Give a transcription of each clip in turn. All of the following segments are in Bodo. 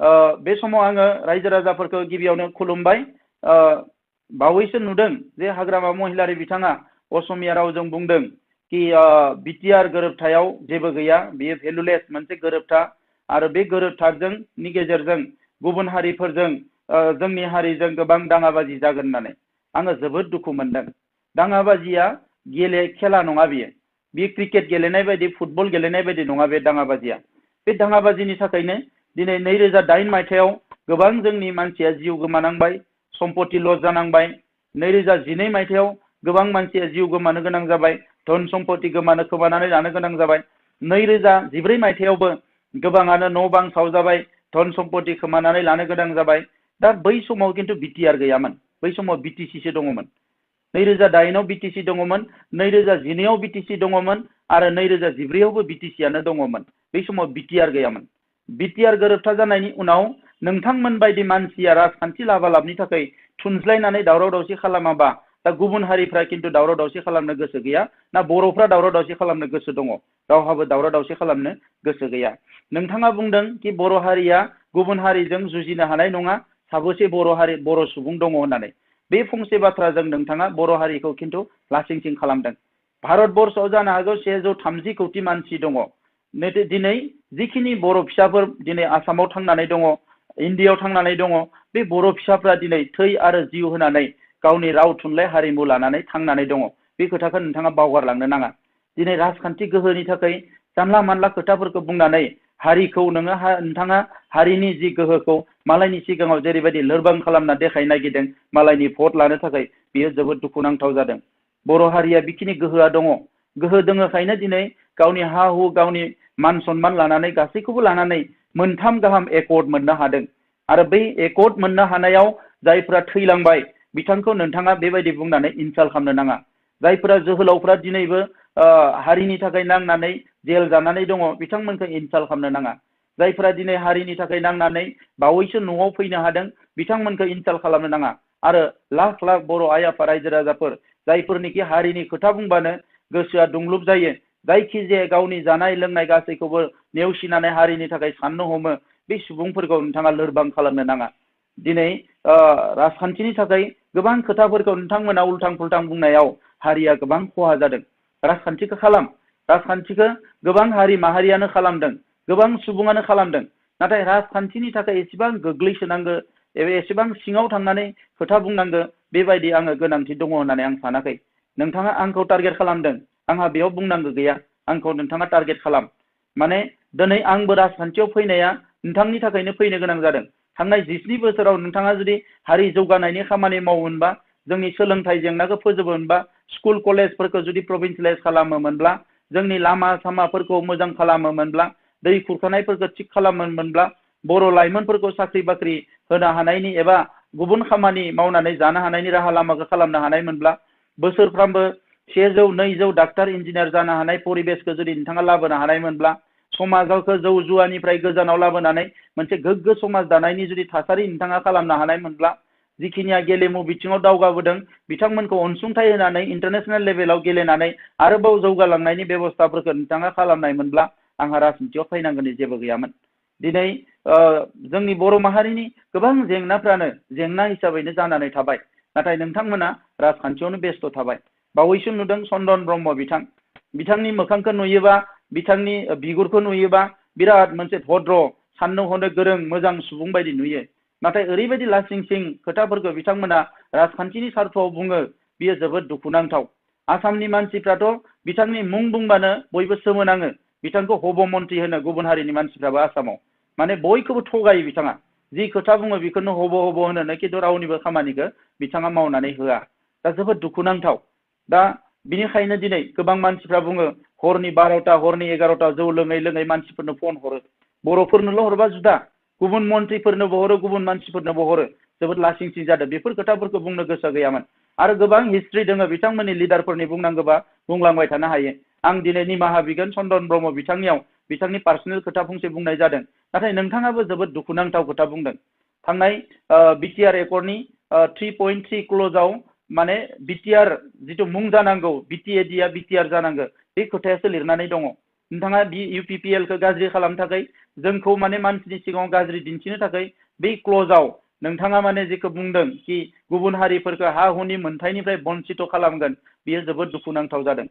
बे समाव आङो रायजो राजाफोरखौ गिबियावनो खुलुमबाय। बावैसो नुदों जे हाग्रामा महिलारि बिथाङा असमिया रावजों बुंदों कि बिटिआर गोरोबथायाव जेबो गैया, बेयो भेलुलेस मोनसे गोरोबथा आरो बे गोरोबथानि गेजेरजों गुबुन हारिफोरजों जोंनि हारिजों गोबां दाङाबाजि जागोन होननानै आङो जोबोद दुखु मोनदों। दाङाबाजिया खेला नङा, बियो क्रिकेट गेलेनाय बायदि, फुटबल गेलेनाय बायदि नङा बे दाङाबाजिया। बे दाङाबाजिनि थाखायनो दिनै 2008 मायथाइयाव गोबां जोंनि मानसिया जिउ गोमानांबाय, सम्पति लस जानांबाय। 2012 मायथाइयाव गोबां मानसिया जिउ गोमानो गोनां जाबाय, धन सम्पति खोमानानै लानो गोनां जाबाय। 2014 मायथाइयावबो गोबाङानो न' बां सावजाबाय, धन सम्पति खोमानानै लानो गोनां जाबाय। दा बै समाव खिन्थु बिटिआर गैयामोन, बै समाव बिटिसिसो दङमोन। 2008 आव बिटिसि दङमोन, 2012 आव बिटिसि दङमोन आरो 2014 आवबो बिटिसियानो दङमोन। बै समाव बिटिआर गैयामोन। बिटिआर गोरोबथा जानायनि उनाव नोंथांमोन बायदि मानसिया राजखान्थि लाबालाबनि थाखाय थुनज्लायनानै दावराव दावसि खालामाबा दा गुबुन हारिफ्रा खिन्थु दावराव दावसि खालामनो गोसो गैया, ना बर'फ्रा दावराव दावसि खालामनो गोसो दङ? रावहाबो दावराव दावसि खालामनो गोसो गैया। नोंथाङा बुंदों कि बर' हारिया गुबुन हारिजों जुजिनो हानाय नङा, साबोसे बर' सुबुं दङ होननानै। बे फंसे बाथ्राजों नोंथाङा बर' हारिखौ खिन्थु लासिंसिं खालामदों। भारतबर्षआव जानो हागौ 130 कौटि मानसि दङ। दिनै जिखिनि बर' फिसाफोर दिनै आसामाव थांनानै दङ, इन्डियायाव थांनानै दङ, बे बर' फिसाफ्रा दिनै थै आरो जिउ होनानै गावनि राव थुनलाइ हारिमु लानानै थांनानै दङ। बे खोथाखौ नोंथाङा बावगारलांनो नाङा। दिनै राजखान्थि गोहोनि थाखाय जानला मानला खोथाफोरखौ बुंनानै हारिखौ नोंथाङा हारिनि जि गोहोखौ मालायनि सिगाङाव जेरैबायदि लोरबां खालामना देखायनो नागिरदों मालायनि भट लानो थाखाय, बियो जोबोद दुखुनांथाव जादों। बर' हारिया बिखिनि गोहोआ दङ, गोहो दोङोखायनो दिनै गावनि हा हु, गावनि मान सन्मान लानानै गासैखौबो लानानै 3 गाहाम एकर्ड मोननो हादों। आरो बै एकर्ड मोननो हानायाव जायफ्रा थैलांबाय बिथांखौ नोंथाङा बेबायदि बुंनानै इनसाल्ट खालामनो नाङा। जायफोरा जोहोलावफ्रा दिनैबो हारिनि थाखाय नांनानै जेल जानानै दङ, बिथांमोनखौ इनसाल्ट खालामनो नाङा। जायफोरा दिनै हारिनि थाखाय नांनानै बावैसो न'आव फैनो हादों, बिथांमोनखौ इनसाल्ट खालामनो नाङा। आरो लाख लाख बर' आइ आफा रायजो राजाफोर जायफोरनिखि हारिनि खोथा बुंबानो गोसोआ दुंलुब जायो, जायखिजाया गावनि जानाय लोंनाय गासैखौबो नेवसिनानै हारिनि थाखाय साननो हमो, बे सुबुंफोरखौ नोंथाङा लोरबां खालामनो नाङा। दिनै राजखान्थिनि थाखाय गोबां खोथाफोरखौ नोंथांमोना उल्थां फुल्थां बुंनायाव हारिया गोबां खहा जादों। राजखान्थिखौ खालाम, राजखान्थिखौ गोबां हारि माहारियानो खालामदों, गोबां सुबुङानो खालामदों। नाथाय राजखान्थिनि थाखाय एसेबां गोग्लैसोनांगौ एबा एसेबां सिङाव थांनानै खोथा बुंनांगौ बेबायदि आङो गोनांथि दङ होननानै आं सानाखै। नोंथाङा आंखौ टारगेट खालामदों, आंहा बेयाव बुंनांगौ गैया। आंखौ नोंथाङा टारगेट खालाम। माने दिनै आंबो राजखान्थियाव फैनाया नोंथांनि थाखायनो फैनो गोनां जादों। थांनाय 17 बोसोराव नोंथाङा जुदि हारि जौगानायनि खामानि मावोमोनबा, जोंनि सोलोंथाइ जेंनाखौ फोजोबोमोनबा, स्कुल कलेजफोरखौ जुदि प्रभिन्सियेलाइज खालामोमोनब्ला, जोंनि लामा सामाफोरखौ मोजां खालामोमोनब्ला, दै खुरखानायफोरखौ थिग खालामोमोनब्ला, बर' लाइमोनफोरखौ साख्रि बाख्रि होनो हानायनि एबा गुबुन खामानि मावनानै जानो हानायनि राहा लामाखौ खालामनो हानायमोनब्ला, बोसोरफ्रामबो 100-200 डाक्टार इन्जिनियार जानो हानाय परिबेसखौ जुदि नोंथाङा लाबोनो हानायमोनब्ला, समाजखौ जौ जुवानिफ्राय गोजानाव लाबोनानै मोनसे गोग्गो समाज दानायनि जुदि थासारि नोंथाङा खालामनो हानायमोनब्ला, जिखिनिया गेलेमु बिथिङाव दावगाबोदों बिथांमोनखौ अनसुंथाइ होनानै इन्टारनेसनेल लेभेलाव गेलेनानै आरोबाव जौगालांनायनि बेबस्थाफोरखौ नोंथाङा खालामनायमोनब्ला आंहा राजनितियाव फैनांगौनि जेबो गैयामोन। दिनै जोंनि बर' माहारिनि गोबां जेंनाफ्रानो जेंना हिसाबैनो जानानै थाबाय, नाथाय नोंथांमोना राजखान्थियावनो बेस्थ' थाबाय। बावैसो नुदों चन्दन ब्रह्म बिथांनि मोखांखौ नुयोबा, बिथांनि बिगुरखौ नुयोबा बिराद मोनसे भद्र, साननो हनो गोरों, मोजां सुबुं बायदि नुयो। नाथाय ओरैबायदि लासिं सिं खोथाफोरखौ बिथांमोना राजखान्थिनि सार्थआव बुङो, बियो जोबोद दुखुनांथाव। आसामनि मानसिफ्राथ' बिथांनि मुं बुंबानो बयबो सोमोनाङो, बिथांखौ हब मन्त्रि होनो गुबुन हारिनि मानसिफ्राबो आसामाव। माने बयखौबो थगायो बिथाङा, जि खोथा बुङो बेखौनो हब हब होनो, खिन्थु रावनिबो खामानिखौ बिथाङा मावनानै होआ। दा जोबोद दुखुनांथाव। दा बिनिखायनो दिनै गोबां मानसिफ्रा बुङो हरनि 12टा हरनि 11टा जौ लोङै लोङै मानसिफोरनो फन हरो। बर'फोरनोल' हरबा जुदा, गुबुन मन्त्रिफोरनोबो हरो, गुबुन मानसिफोरनोबो हरो। जोबोद लासिंसिं जादों। बेफोर खोथाफोरखौ बुंनो गोसो गैयामोन। आरो गोबां हिस्ट्रि दङ बिथांमोननि लिडारफोरनि, बुंनांगौबा बुंलांबाय थानो हायो। आं दिनै निमाहा बिगोन चन्दन ब्रह्म बिथांनियाव, बिथांनि पार्सनेल खोथा फंसे बुंनाय जादों। नाथाय नोंथाङाबो जोबोद दुखुनांथाव खोथा बुंदों। थांनाय बिटिआर एकर्डनि 3.3 क्ल'जआव माने बिटिआर जिथु मुं जानांगौ, बिटिएडिआ बिटिआर जानांगौ, बे खोथायासो लिरनानै दङ। नोंथाङा इउपिपिएलखौ गाज्रि खालामनो थाखाय जोंखौ माने मानसिनि सिगाङाव गाज्रि दिन्थिनो थाखाय बे क्ल'जआव नोंथाङा माने जेखौ बुंदों कि गुबुन हारिफोरखौ हा हुनि मोन्थाइनिफ्राय बन्सित खालामगोन बेयो जोबोद दुखुनांथाव जादों।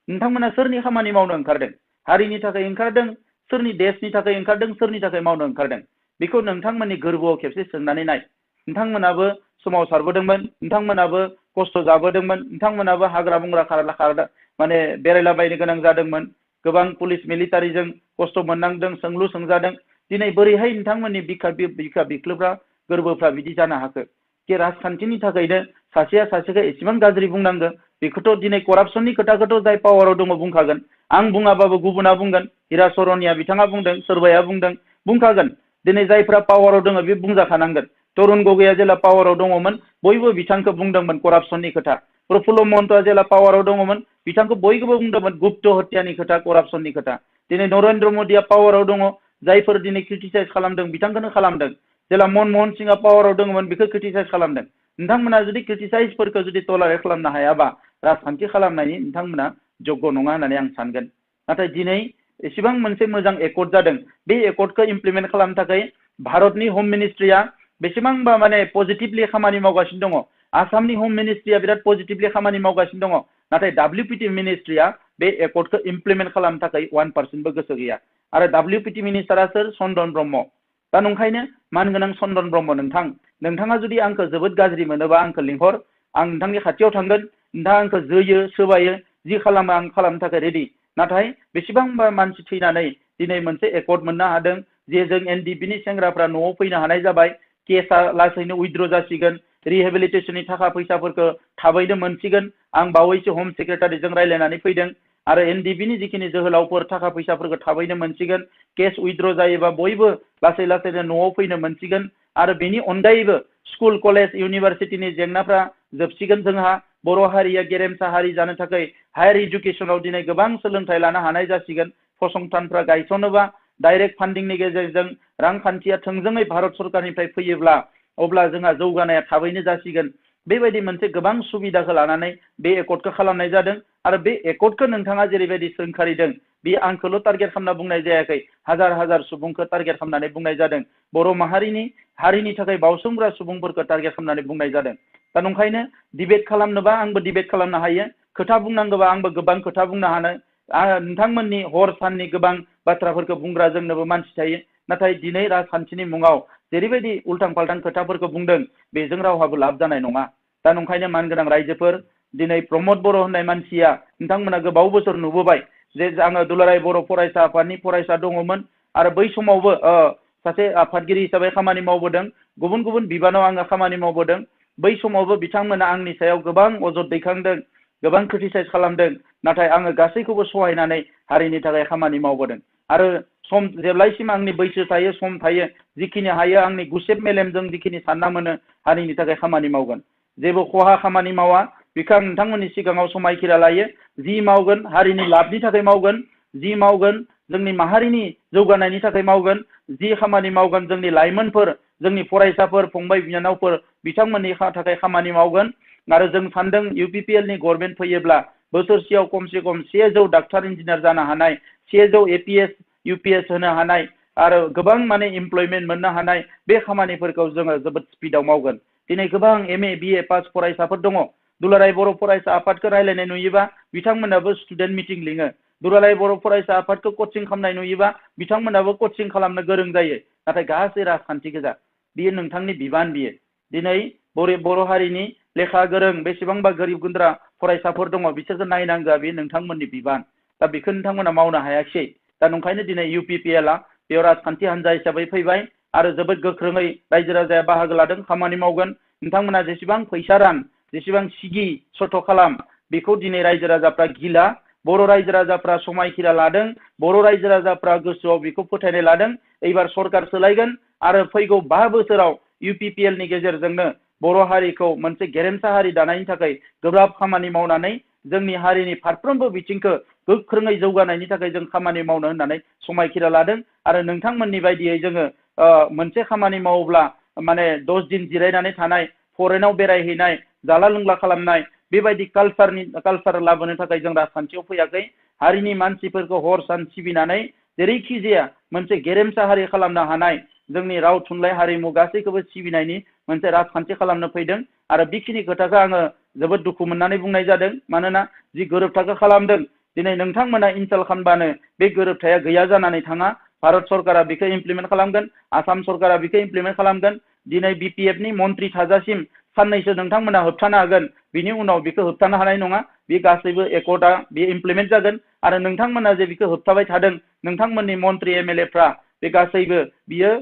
नोंथांमोना सोरनि खामानि मावनो ओंखारदों? हारिनि थाखाय ओंखारदों, सोरनि देशनि थाखाय ओंखारदों, सोरनि थाखाय मावनो ओंखारदों? बेखौ नोंथांमोननि गोरबोआव खेबसे सोंनानै नाय। नोंथांमोनाबो सोमावसारबोदोंमोन, नोंथांमोनाबो खस्थ' जाबोदोंमोन, नोंथांमोनाबो हाग्रा बंग्रा खारदा माने बेरायलाबायनो गोनां जादोंमोन, गोबां पुलिस मिलिटारिजों खस्थ' मोननांदों, सोंलु सोंजादों। दिनै बोरैहाय नोंथांमोननि बिखा बिख्लोफ्रा गोरबोफ्रा बिदि जानो हाखो कि राजखान्थिनि थाखायनो सासेया सासेखौ एसेबां गाज्रि बुंनांगौ? बेखौथ' दिनै करापसननि खोथाखौथ' जाय पावाराव दङ बुंखागोन। आं बुङाबाबो गुबुना बुंगोन। हिराचरनिया बिथाङा बुंदों, सोरबाया बुंखागोन। दिनै जायफ्रा पावाराव दङ बे बुंजाखानांगोन। तरुण गगैया जेला पावाराव दङमोन बयबो बिथांखौ बुंदोंमोन करापसननि खोथा। प्रफुल्ल महन्तआ जेला पावाराव दङमोन बिथांखौ बयबो बुंदोंमोन गुप्त हत्यानि खोथा, करापसननि खोथा। दिनै नरेन्द्र मदिया पावाराव दङ, जायफोर दिनै क्रिटिसाइज खालामदों बिथांखौनो खालामदों। जेला मनमोहन सिंहआ पावाराव दङमोन बेखौ क्रिटिसाइज खालामदों। नोंथांमोना जुदि क्रिटिसाइजफोरखौ जुदि टलारेट खालामनो हायाबा राजखान्थि खालामनायनि नोंथांमोना जग्य नङा होननानै आं सानगोन। नाथाय दिनै एसेबां मोनसे मोजां एकर्ड जादों, बे एकर्डखौ इमप्लिमेन्ट खालामनो थाखाय भारतनि हम मिनिस्ट्रिया बेसेबांबा माने पजिटिभलि खामानि मावगासिनो दङ। आसामनि हम मिनिस्ट्रिया बिराद पजिटिभलि खामानि मावगासिनो दङ। नाथाय WPT मिनिस्ट्रिया बे एकर्डखौ इमप्लिमेन्ट खालामनो थाखाय 1% गोसो गैया। आरो WPT मिनिस्टारा सोर? चन्दन ब्रह्म। दा नंखायनो मानगोनां चन्दन ब्रह्म, नोंथाङा जुदि आंखौ जोबोद गाज्रि मोनोबा आंखौ लिंहर, आं नोंथांनि खाथियाव थांगोन। नोंथाङा आंखौ जोयो सोबायो जि खालामो आं खालामनो थाखाय रेडि। नाथाय बेसेबांबा मानसि थैनानै दिनै मोनसे एकर्ड मोननो हादों जे जों NDPनि सेंग्राफ्रा न'आव फैनो हानाय जाबाय, केसआ लासैनो उइथड्र जासिगोन, रिहेबिलिटेसननि थाखा फैसाफोरखौ थाबैनो मोनसिगोन। आं बावैसो हम सेक्रेटारिजों रायज्लायनानै फैदों आरो NDPनि जिखिनि जोहोलावफोर थाखा फैसाफोरखौ थाबैनो मोनसिगोन। केस उइथड्र जायोबा बयबो लासै लासैनो न'आव फैनो मोनसिगोन। आरो बेनि अनगायैबो स्कुल कलेज इउनिभारसिटिनि जेंनाफ्रा जोबसिगोन। जोंहा बर' हारिया गेरेमसा हारि जानो थाखाय हायार इडुकेसनाव दिनै गोबां सोलोंथाइ लानो हानाय जासिगोन। फसंथानफ्रा गायसनोबा डाइरेक्ट फान्डिंनि गेजेरजों रांखान्थिया थोंजोङै भारत सरकारनिफ्राय फैयोब्ला अब्ला जोंहा जौगानाया थाबैनो जासिगोन। बेबायदि मोनसे गोबां सुबिदाखौ लानानै बे एकर्डखौ खालामनाय जादों। आरो बे एकर्डखौ नोंथाङा जेरैबायदि सोंखारिदों बे आंखौल' टारगेट खालामना बुंनाय जायाखै, हाजार हाजार सुबुंखौ टारगेट खालामनानै बुंनाय जादों। बर' माहारिनि हारिनि थाखाय बावसोमग्रा सुबुंफोरखौ टारगेट खालामनानै बुंनाय जादों। दा नंखायनो डिबेट खालामनोबा आंबो डिबेट खालामनो हायो, खोथा बुंनांगौबा आंबो गोबां खोथा बुंनो हानो। नोंथांमोननि हर साननि गोबां बाथ्राफोरखौ बुंग्रा जोंनोबो मानसि थायो। नाथाय दिनै राजखान्थिनि मुङाव जेरैबायदि उल्थां फाल्थां खोथाफोरखौ बुंदों बेजों रावहाबो लाब जानाय नङा। दा नंखायनो मानगोनां रायजोफोर, दिनै प्रमद बर' होननाय मानसिया नोंथांमोना गोबाव बोसोर नुबोबाय जे आङो दुलाराय बर' फरायसा आफादनि फरायसा दङमोन आरो बै समावबो सासे आफादगिरि हिसाबै खामानि मावबोदों। गुबुन गुबुन बिबानाव आङो खामानि मावबोदों। बै समावबो बिथांमोना आंनि सायाव गोबां अजद दैखांदों, गोबां क्रिटिसाइज खालामदों। नाथाय आङो गासैखौबो सहायनानै हारिनि थाखाय खामानि मावबोदों। आरो सम जेब्लायसिम आंनि बैसो थायो, सम थायो, जिखिनि हायो आंनि गुसेब मेलेमजों जिखिनि सानना मोनो हारिनि थाखाय खामानि मावगोन। जेबो खहा खामानि मावा बेखौ आं नोंथांमोननि सिगाङाव समायखिरा लायो। जि मावगोन हारिनि लाबनि थाखाय मावगोन, जि मावगोन जोंनि माहारिनि जौगानायनि थाखाय मावगोन, जि खामानि मावगोन जोंनि लाइमोनफोर, जोंनि फरायसाफोर, फंबाय बिनानावफोर बिथांमोननि थाखाय खामानि मावगोन। आरो जों सानदों UPPLनि गभर्नमेन्ट फैयोब्ला बोसोरसेयाव खमसे खम 100 डाक्टार इन्जिनियार जानो हानाय, 100 APS UPS होनो हानाय आरो गोबां माने इमप्लयमेन्ट मोननो हानाय बे खामानिफोरखौ जोङो जोबोद स्पिडआव मावगोन। दिनै गोबां MA BA पास फरायसाफोर दङ। दुलाराय बर' फरायसा आफादखौ रायज्लायनाय नुयोबा बिथांमोनाबो स्टुडेन्ट मिटिं लिङो। दुलाराय बर' फरायसा आफादखौ कचिं खालामनाय नुयोबा बिथांमोनाबो कचिं खालामनो गोरों जायो। नाथाय गासै राजखान्थि गोजा। बियो नोंथांनि बिबान। बियो दिनै बर' हारिनि लेखा गोरों बेसेबांबा गोरिब गुन्द्रा फरायसाफोर दङ, बिसोरखौ नायनांगौआ बे नोंथांमोननि बिबान। दा बेखौ नोंथांमोना मावनो हायाखिसै। दा नंखायनो दिनै UPPLआ बेयाव राजखान्थि हान्जा हिसाबै फैबाय आरो जोबोद गोख्रोङै रायजो राजाया बाहागो लादों, खामानि मावगोन। नोंथांमोना जेसेबां फैसा रां, जेसेबां सिगि सथ' खालाम, बेखौ दिनै रायजो राजाफ्रा गिला। बर' रायजो राजाफ्रा समायखिरा लादों, बर' रायजो राजाफ्रा गोसोआव बेखौ फोथायनाय लादों एबार सरकार सोलायगोन आरो फैगौ 5 बोसोराव UPPLनि गेजेरजोंनो बर' हारिखौ मोनसे गेरेमसा हारि दानायनि थाखाय गोब्राब खामानि मावनानै जोंनि हारिनि फारफ्रोमबो बिथिंखौ गोख्रोङै जौगानायनि थाखाय जों खामानि मावनो होननानै समायखिरा लादों। आरो नोंथांमोननि बायदियै जोङो मोनसे खामानि मावोब्ला माने 10 दिन जिरायनानै थानाय, फरेनाव बेरायहैनाय, जाला लोंला खालामनाय बेबायदि कालसार लाबोनो थाखाय जों राजखान्थियाव फैयाखै। हारिनि मानसिफोरखौ हर सान सिबिनानै जेरैखि जाया मोनसे गेरेमसा हारि खालामनो हानाय जोंनि राव थुनलाइ हारिमु गासैखौबो सिबिनायनि मोनसे राजखान्थि खालामनो फैदों आरो बेखिनि खोथाखौ आङो जोबोद दुखु मोननानै बुंनाय जादों मानोना जि गोरोबथाखौ खालामदों दिनै नोंथांमोना इनसाल्ट खालामबानो बे गोरोबथाया गैया जानानै थाङा भारत सरकारा बेखौ इमप्लिमेन्ट खालामगोन आसाम सरकारा बेखौ इमप्लिमेन्ट खालामगोन दिनै BPF नि मन्थ्रि थाजासिम साननैसो नोंथांमोना होबथानो हागोन बिनि उनाव बेखौ होबथानो हानाय नङा बे गासैबो एकर्डआ बे इमप्लिमेन्ट जागोन आरो नोंथांमोना जे बेखौ होबथाबाय थादों नोंथांमोननि मन्थ्रि MLA फ्रा बे गासैबो बियो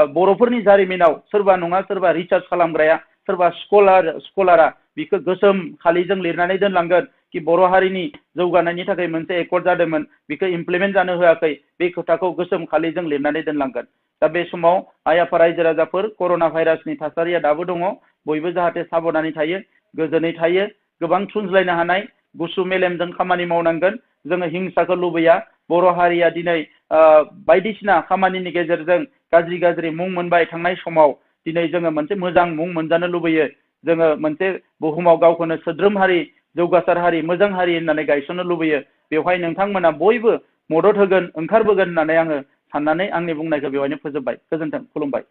बर'फोरनि जारिमिनाव सोरबा नङा सोरबा रिसार्च खालामग्राया सोरबा स्कलारा बेखौ गोसोम खालिजों लिरनानै दोनलांगोन कि बर' हारिनि जौगानायनि थाखाय मोनसे एकर्ड जादोंमोन बेखौ इमप्लिमेन्ट जानो होआखै बे खोथाखौ गोसोम खालिजों लिरनानै दोनलांगोन दा बे समाव आइ आफा रायजो राजाफोर कर'ना भाइरासनि थासारिया दाबो दङ बयबो जाहाथे साबधानै थायो गोजोनै थायो गोबां थुनज्लायनो हानाय गुसु मेलेमजों खामानि मावनांगोन जोङो हिंसाखौ लुबैया बर' हारिया दिनै बायदिसिना खामानिनि गेजेरजों गाज्रि मुं मोनबाय थांनाय समाव दिनै जोङो मोनसे मोजां मुं मोनजानो लुबैयो जोङो मोनसे बुहुमाव गावखौनो सोद्रोम हारि जौगासार हारि मोजां हारि होननानै गायसननो लुबैयो बेवहाय नोंथांमोना बयबो मदद होगोन ओंखारबोगोन होननानै आङो साननानै आंनि बुंनायखौ बेवहायनो फोजोबबाय गोजोन्थों खुलुमबाय